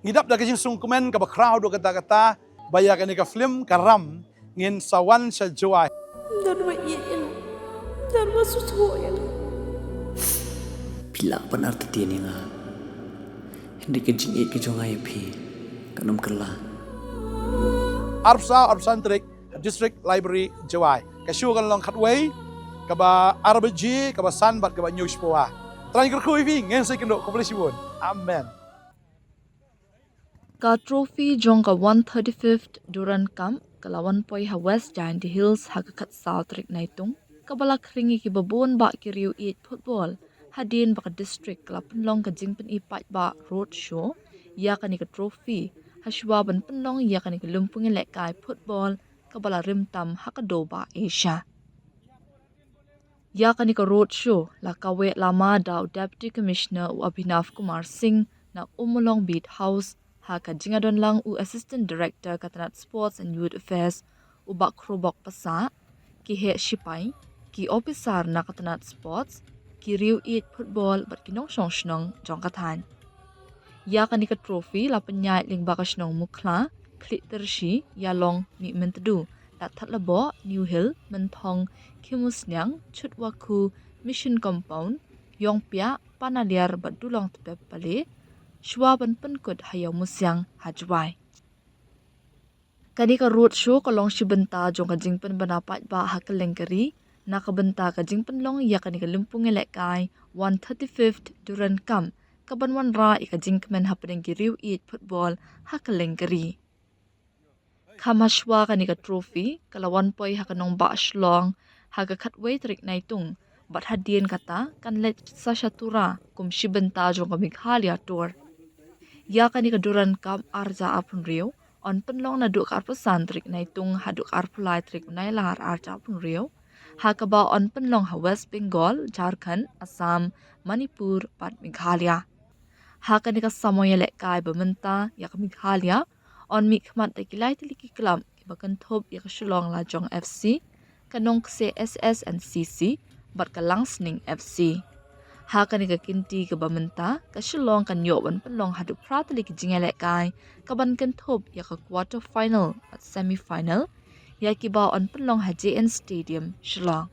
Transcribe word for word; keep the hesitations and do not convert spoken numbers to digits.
Ngi dap da ka jingsngewkmen kaba khraw haduh katta katta ba ïa kane ka film Ka Ram ngin sa wan sha Jowai. Don ba ïeit ïa nga. Don ba sngewthuh ïa nga. Phi lah ban artatien ïa nga. Hynrei ka jingïeit ka jong nga ïa phi kan ym kylla. Arphew saw arphew san tarik ha District Library Jowai. Ka show kan long khatwei, kaba ar baje, kaba san bad kaba hynñiew shiphew. Trai kyrkhu ïa phi, ngin sa ïakynduh, khublei shibun. Amen. Ka trophy jong ka one thirty-fifth Durand Cup ka la wan poi ha West Jaintia Hills ha ka khatsaw tarik Naitung, kaba la khring ïa kiba bun bah ki riew ïeit football, hadien ba ka district ka la pynlong ka jingpyni paidbah road show ïa kane ka trophy, hashwa ban pynlong ïa kane ka lympung ïalehkai football kaba la rim tam ha ka Dorbar Asia. Ïa kane ka road show la kaweh lama da u Deputy Commissioner u Abhinav Kumar Singh na Ummulong Beat House, ha ka jingïadonlang u Assistant Director ka tnat Sports and Youth Affairs u Bah Khrobok Passah, ki heh shipai, ki ophisar na ka tnat sports, ki riew ïeit football bad ki nongshong shnong jong ka thaiñ. Ïa kane ka trophy la pynïaid lyngba ka shnong Mukhla, Khliehtyrshi, Ïalong, Mihmyntdu, Ladthadlaboh, New Hill, Mynthong, Khimusniang, Chutwakhu, Mission Compound, Iongpiah, Panaliar bad Dulong Tpep Pale, shwa ban pynkut ha Ïawmusiang ha Jowai. Kane ka road show ka long shi bynta jong ka jingpynbna paidbah ha kylleng ka ri, na ka bynta ka jingpynlong ïa kane ka lympung ïalehkai one thirty-fifth Durand Cup, kaban wanrah ïa ka jingkmen hapdeng ki riew ïeit football ha kylleng ka ri. Kham hashwa kane ka trophy ka la wan poi ha ka nongbah Shillong ha ka khatwei tarik Naitung, bad hadien kata kan leit sa sha Tura kum shi bynta jong ka Meghalaya Tour. Ïa kane ka Durand Cup ar hajar arphew hynriew yn pynlong naduh ka arphew san tarik Naitung haduh ka arphew lai tarik u Nailar ar hajar arphew hynriew, ha kaba yn pynlong ha West Bengal, Jharkhand, Assam, Manipur bad Meghalaya. Ha kane ka samoi ïalehkai ba mynta ïa ka Meghalaya yn mihkhmat da ki lai tylli ki club kiba kynthup ïa ka Shillong Lajong F C, ka Nongkseh S S and C C bad ka Langsning F C. Ha kane ka kynti kaba mynta, ka Shillong kan ïoh ban pynlong haduh phra tylli ki jingïalehkai kaban kynthup ïa ka quarter final bad semi final, ïa kiba yn pynlong ha J N Stadium, Shillong.